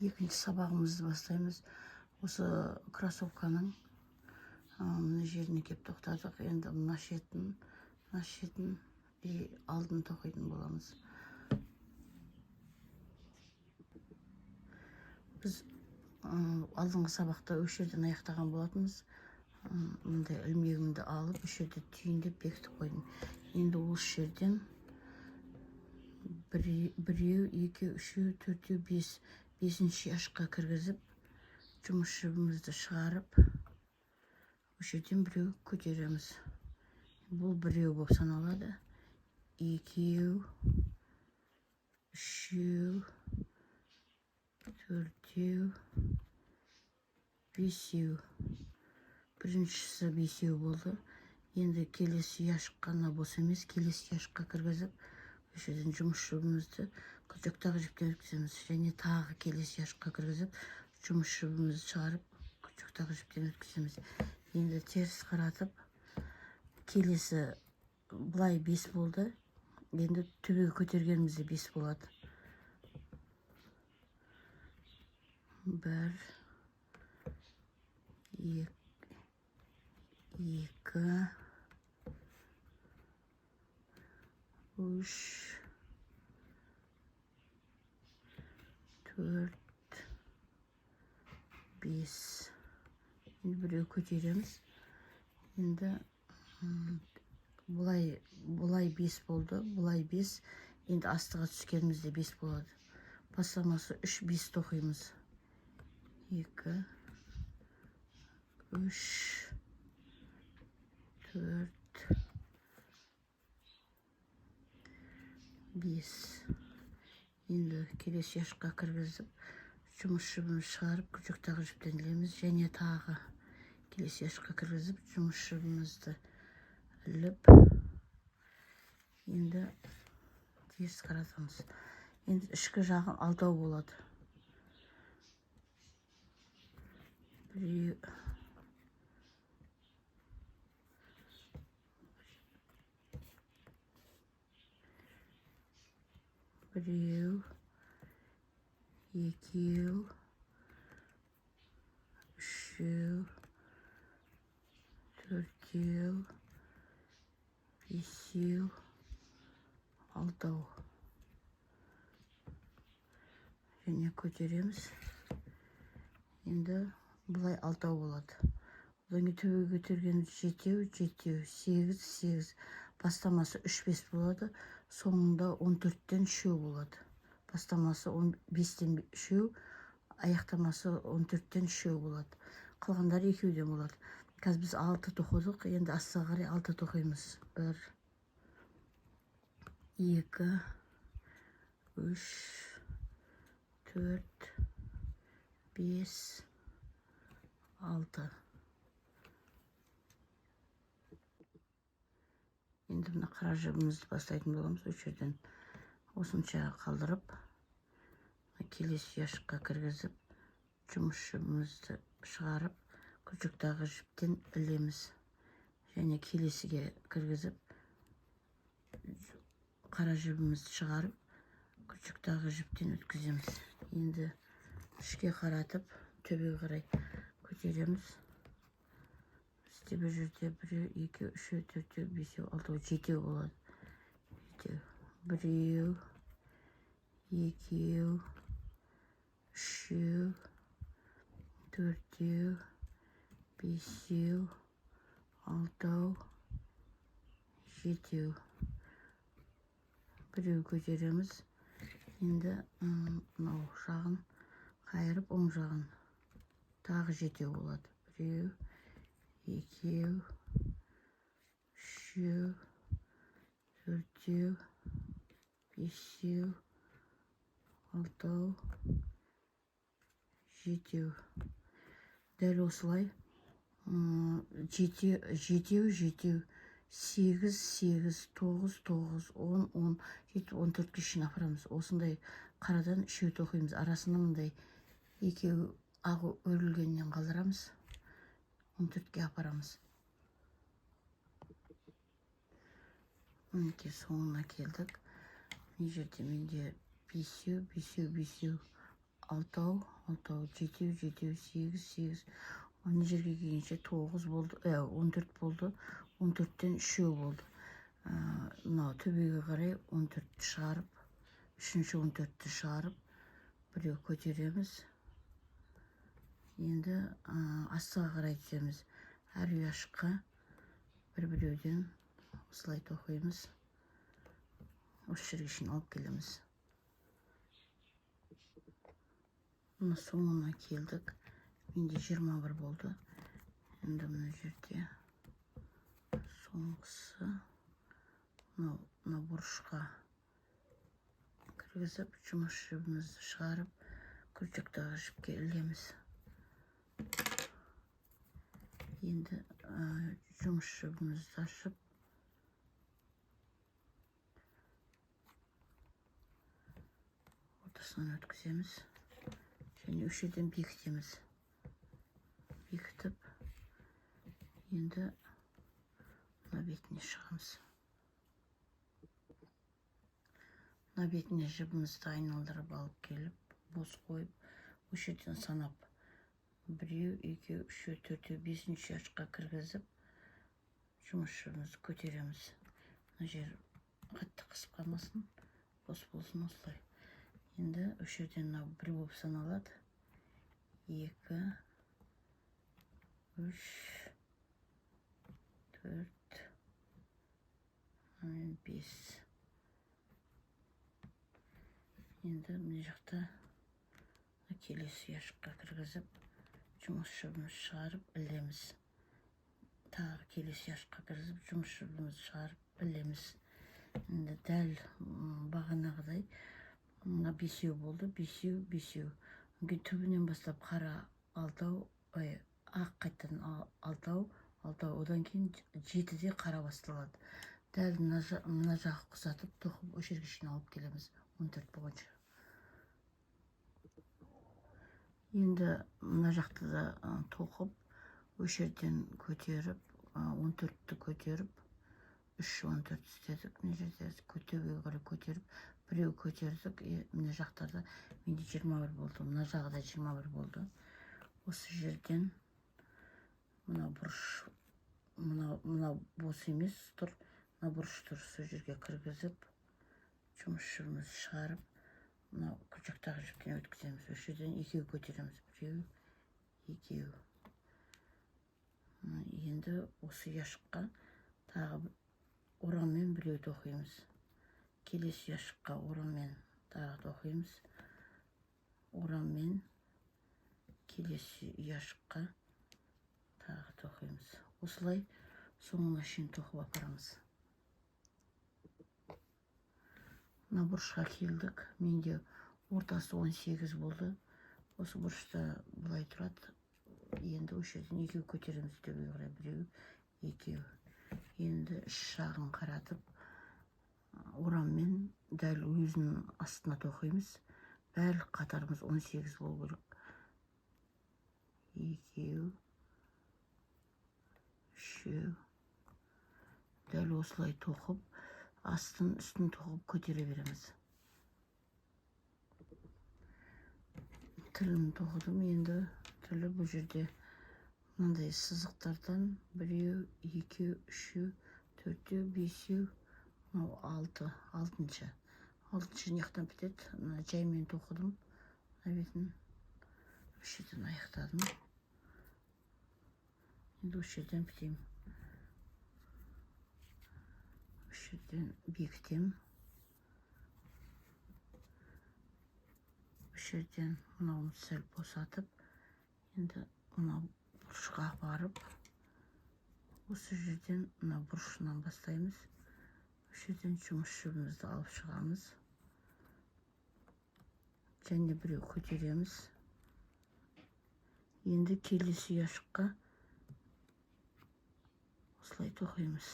Екінші сабағымызды бастаймыз. Осы кроссовканың мына жеріне кеп тоқтадық. Енді мына шетін, мына шетін и алдын тоқитын боламыз. Біз алдыңғы сабақта осы жерден аяқтаған болатынбыз. Мындай ілмегімді алып, осы жерде түйіндеп бекітіп қойдым. Енді осы жерден біреу, екеу, үшеу, төртеу, бес, бесінші ұяшыққа кіргізіп, жұмыс жібімізді шығарып, осы жерден біреу көтереміз. Бұл біреу болып саналады. Екеу, үшеу, төртеу, бесеу. Біріншісі бесеу болды. Енді келесі ұяшыққа, мына бос емес, келесі ұяшыққа кіргізіп, осы жерден жұмыс жібімізді крючоктағы жіптен өткіземіз. Және тағы келесі ұяшыққа кіргізіп, жұмыс жібімізді шығарып, крючоктағы жіптен өткіземіз. Енді теріс қаратып, келесі былай 5 болды. Енді төбеге көтергенімізде 5 болады. 1, 2, 3, 4, 5. Енді біреу көтереміз. Енді былай 5 болды, былай 5. Енді астыға түскенімізде 5 болады. Бастамасы 3, 5 тоқимыз. 2, 3, 4, 5. Енді келесі ұяшыққа кіргізіп, жұмыс жібімізді шығарып, крючоктағы жіптен ілеміз. Және тағы келесі ұяшыққа кіргізіп, жұмыс жібімізді іліп, енді теріс қаратамыз. Енді ішкі жағын алтау болады. Біреу, біреу, екеу, үшеу, төртеу, бесеу, алтау. Және көтереміз. Енді былай алтау болады. Одан кейін төбеге көтергеніміз жетеу, жетеу, сегіз, сегіз. Бастамасы үш, бес болады. Соңында он төрттен үшеу болады. Бастамасы он бестен үшеу, аяқтамасы он төрттен үшеу болады. Қалғандары екеуден болады. Қазір біз 6 тоқыдық, енді астыға қарай 6 тоқимыз. 1, 2, 3, 4, 5, 6. Енді мына қара жібімізді бастайтын боламыз. Осы жерден осынша қалдырып, келесі ұяшыққа кіргізіп, жұмыс жібімізді шығарып, крючоктағы жіптен ілеміз. Және келесіге кіргізіп, қара жібімізді шығарып, крючоктағы жіптен өткіземіз. Енді ішке қаратып, төбеге қарай көтереміз. Бізде бұл жерде біреу, екеу, үшеу, төртеу, бесеу, алтау, жетеу болады. Жетеу. Біреу, екеу, үшеу, төртеу, бесеу, алтау, жетеу. Біреу көтереміз. Енді мынау жағын қайырып, оң жағын тағы жетеу болады. Біреу, екеу, үшеу, төртеу, бесеу, алтау, жетеу. Дәл осылай, жетеу, жетеу, сегіз, сегіз, тоғыз, тоғыз, он, он, жеті, он төртке шейін апарамыз. Осындай қарадан үшеу тоқимыз. Арасында мындай екеу ақ өрілгеннен қалдырамыз. Он төртке апарамыз. Мінекей соңына келдік. Мына жерде менде бесеу, бесеу, бесеу, Алтау, алтау, жетеу, жетеу, сегіз, сегіз. Мына жерге келгенше 9 болды, 14 болды. 14-тен үшеу болды. Мынау төбеге қарай 14-ті шығарып, үшінші 14-ті шығарып, біреу көтереміз. Енді астыға қарай түсеміз. Әр ұяшыққа бір-біреуден осылай тоқимыз. Осы жерге шейін алып келеміз. Мына соңына келдік. Менде 21 болды. Енді мына жерде соңғысы мына бұрышқа кіргізіп, жұмыс жібімізді шығарып, крючоктағы жіпке ілеміз. Енді жұмыс жібімізді ашып, ортасынан өткіземіз және үш жерден бекітеміз. Бекітіп, енді мына бетіне шығамыз. Мына бетіне жібімізді айналдырып алып келіп, бос қойып, осы жерден санап біреу, екеу, үшеу, төртеу, бесінші ұяшыққа кіргізіп, жұмыс жібімізді көтереміз. Мына жер қатты қысып қалмасын, бос болсын осылай. Енді осы жерден мынау бір болып саналады. 2, 3, 4, 5. Енді мына жақта келесі ұяшыққа кіргізіп, жұмыс жібімізді шығарып ілеміз. Тағы келесі ұяшыққа кіргізіп, жұмыс жібімізді шығарып ілеміз. Енді дәл бағанағыдай мына бесеу болды, бесеу, бесеу. Кейін түбінен бастап қара алтау, ой, ақ қайтадан алтау, алтау, одан кейін жетіде қара басталады. Дәл мына жағы құсатып тоқып, осы жерге шейін алып келеміз, 14 болғанша. Енді мына жақты да тоқып, осы жерден көтеріп, 14-ті көтеріп, үш 14 істедік. Мына жерде төбеге қарай көтеріп, біреу көтердік. Мына жақтарда менде 21 болды, мына жағы да 21 болды. Осы жерден мына бұрыш, мына бос емес тұр, мына бұрыш тұр, сол жерге кіргізіп, жұмыс жібімізді шығарып, мына крючоктағы жіптен өткіземіз. Осы жерден екеу көтереміз, біреу, екеу. Енді осы ұяшыққа тағы ораммен біреу тоқимыз. Келесі ұяшыққа ораммен тағы тоқимыз. Ораммен келесі ұяшыққа тағы тоқимыз. Осылай соңына шейін тоқып апарамыз. Мына бұрышқа келдік. Менде ортасы 18 болды. Осы бұрышта былай тұрады. Енді осы жерден екеу көтереміз төбеге қарай, біреу, екеу. Енді іш жағын қаратып, ораммен дәл өзінің астына тоқимыз. Барлық қатарымыз 18 болу керек. Екеу, үшеу. Дәл осылай тоқып, астын үстін тоқып көтере береміз. Тілін тоқыдым. Енді тілі бұл жерде мынандай сызықтардан біреу, екеу, үшеу, төртеу, бесеу, мынау алты, алтыншы. Алтыншы мына жақтан бітеді. Мына жаймен тоқыдым. Мына бетін осы жерден аяқтадым. Енді осы жерден бітемін. Осы жерден бекітемін. Осы жерден мынауын сәл босатып, енді мынау бұрышқа апарып, осы жерден мына бұрышынан бастаймыз. Осы жерден жұмыс жібімізді алып шығамыз. Және біреу көтереміз. Енді келесі ұяшыққа осылай тоқимыз.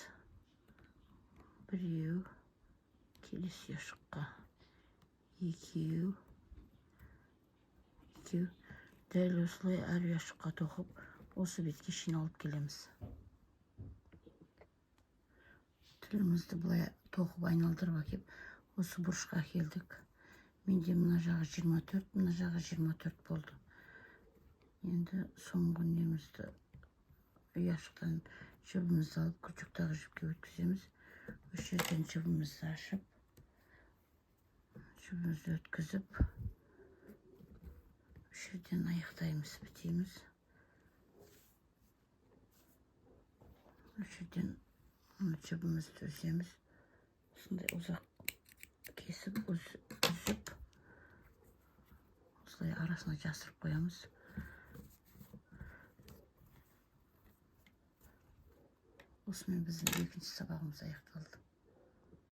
Біреу, келесі ұяшыққа екеу, екеу. Дәл осылай әр ұяшыққа тоқып, осы бетке шейін алып келеміз. Тілімізді былай тоқып айналдырып әкеп, осы бұрышқа келдік. Менде мына жағы 24, мына жағы 24 болды. Енді соңғы немізді, ұяшықтан жібімізді алып, крючоктағы жіпке өткіземіз. Осы жерден жібімізді ашып, жібімізді өткізіп, осы жерден аяқтаймыз, бітейміз. Осы жерден мына жібімізді үземіз. Осындай ұзақ кесіп, үзіп, осылай арасына жасырып қоямыз. Осымен біздің екінші сабағымыз аяқталды.